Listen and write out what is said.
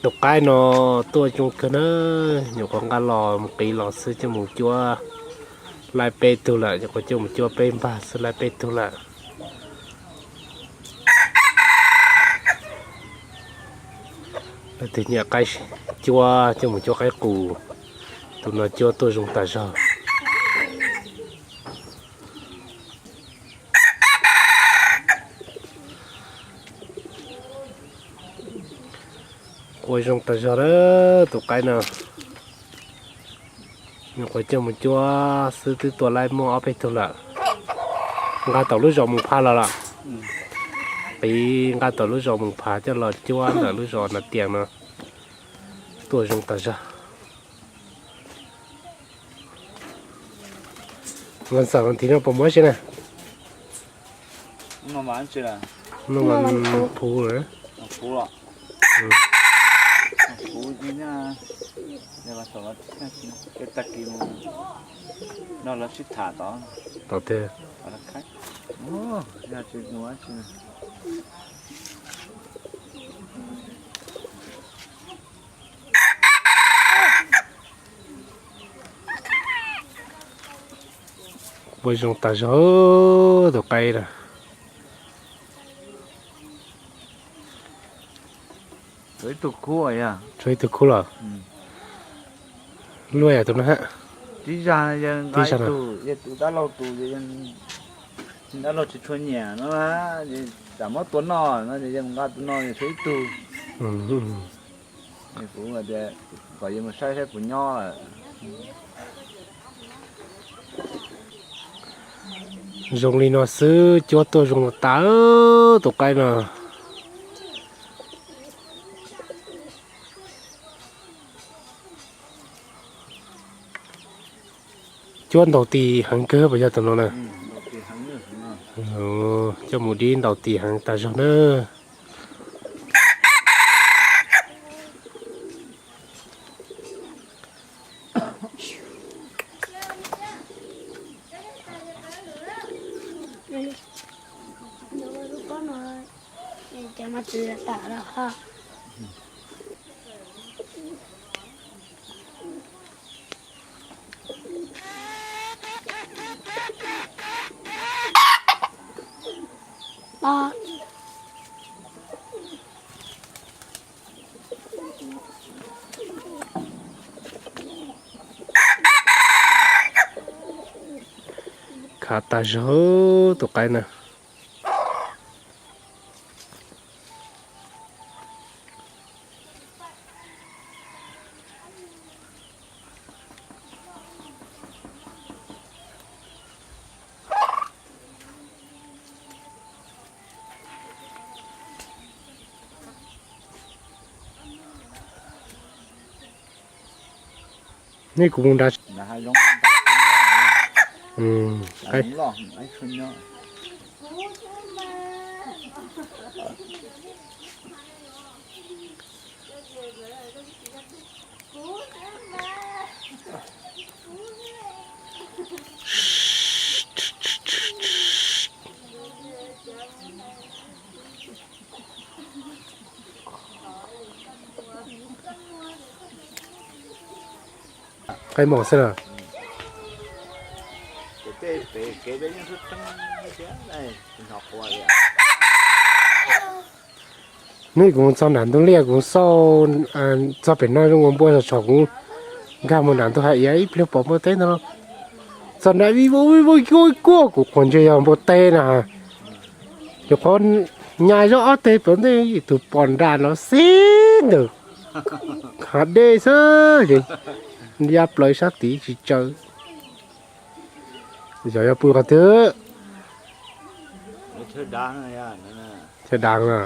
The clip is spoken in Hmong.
Tus qaib no tuaj zoo kawg na, nyuam qhuav nqa los mus qiv los xwb coj mus cuab laib peb tug lawm, nyuam qhuav coj mus cuab peb npag xwb laib peb tug lawm. Leej twg nyiam qaib cuab coj mus cuab qaib qus, tus no cuab tuaj zoo tas zog. Qua zoo tas zog lawm tus qaib no. Nyuam qhuav coj mus cuab xwb twb tua laib muaj ob peb tug lawm. Nqa tau lub zos Moos Phav los lawm. Qiv nqa tau lub zos Moos Phav coj los cuab ntawm lub zos Nas Tias no. Tuaj zoo tas zog. Vas Xaum, vas thiv no puas muaj tsi na? Puv, tag kis no lawv sib tham tod. Tod tiag. Ua zoo tas zog tus qaib na. Tshuav ib tug khub, tshuav ib tug khub los. Luaj yam tus no hab. Tib zag yog nqa ib tug, yog tus dab laug tus, dab laug tsis tshua nyiam no, tsam muab tua noj no, yog nqa tus no tshuav ib tug. Kuv tias kom yog mus saib saib puas nyob lawm. Zoo li no xwb cuab tuaj zoo tas tus qaib no. Cuab ntaus tis heev kawg puas yog tus no na? Coj mus dib ntaus tis heev tas zog na. Khav tas zog tus qaib na. Nej kuv mus nrad. Qaib mos xwb na. Neb kuv txog nram ntug liaj kuv xauj txog pem no zoo ua npua tshom kuv nkag mus nram ntug hais iav ib pliag pom npua teb ntag. Txog nram vij vog vij vog kuj kuj kuv qhuas ntse yog npua teb na. Yog qhov nyas zoj ob teg pem ntej tus pom nram no xib ntawm hav dej xwb ces ya plaws sab tid tsis tsaws. Yog yog pw qhov twg? Chaw dav na.